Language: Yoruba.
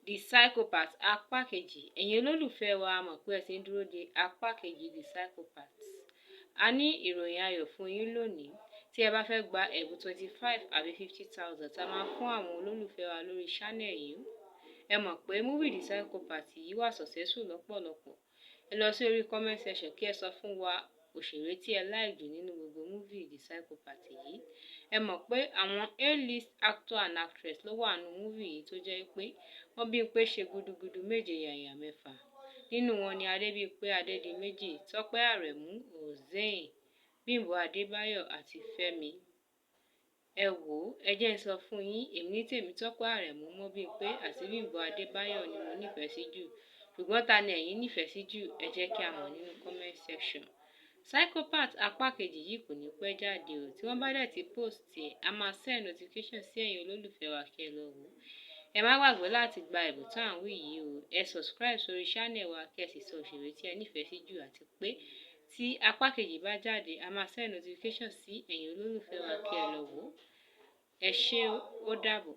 The Psychopath apá kejì. Ẹ̀yin olólùfẹ́ wa, a mọ̀ pé ẹ ti ń dúró de apá kejì The Psychopath. A ní ìròyìn ayọ̀ fún yín lónìí. Tí ẹ bá fẹ́ gba ẹ̀bùn 25 àbí 50,000 tá a máa fún àwọn olólùfẹ́ wa lórí channel yìí. Ẹ mọ̀ pé movie The Psychopath yìí wà successful lọ́pọ̀lọpọ̀. Ẹ lọ sí orí comment section kí ẹ sọ fún wa òṣèré tí ẹ like jù nínú gbogbo movie The Psychopath yìí. Ẹ mọ̀ pé àwọn A-list actor and actress ló wà nínú movie yìí, tó jẹ́ pé wọ́n Bímpé ṣe gudugudu méje yàyà mẹ́fà. Nínú wọn ni Adébímpé Adédìméjì, Tọ́pẹ́ Àrẹ̀mú, Hussain, Bímbọ́ Adébáyọ̀ àti Fẹ́mi. Ẹ wò ó, ẹ jẹ́ n sọ fún yín, èmi ní tèmi, Tọ́pẹ́ Àrẹ̀mú mọ́ Bímpé àti Bímbọ́ Adébáyọ̀ ni mo nífẹ̀ẹ́ sí jù. Ṣùgbọ́n ta ni ẹ̀yin nífẹ̀ẹ́ sí jù? Ẹ jẹ́ kí a mọ̀ nínú comment section. Psychopath apá kejì yìí kò ní pẹ́ jáde o. Tí wọ́n bá dẹ̀ ti post ẹ̀, a máa send notification sí ẹ̀yin olólùfẹ́ wa kí ẹ lọ wò ó. Ẹ má gbàgbé láti gba ẹ̀bùn tá à ń wí yìí o. Ẹ subscribe sórí channel wa kí ẹ sì sọ òṣèré tí ẹ nífẹ̀ẹ́ sí jù, àti pé tí apá kejì bá jáde, a máa send notification sí ẹ̀yin olólùfẹ́ wa kí ẹ lọ wò ó. Ẹ ṣé, ó dàbọ̀.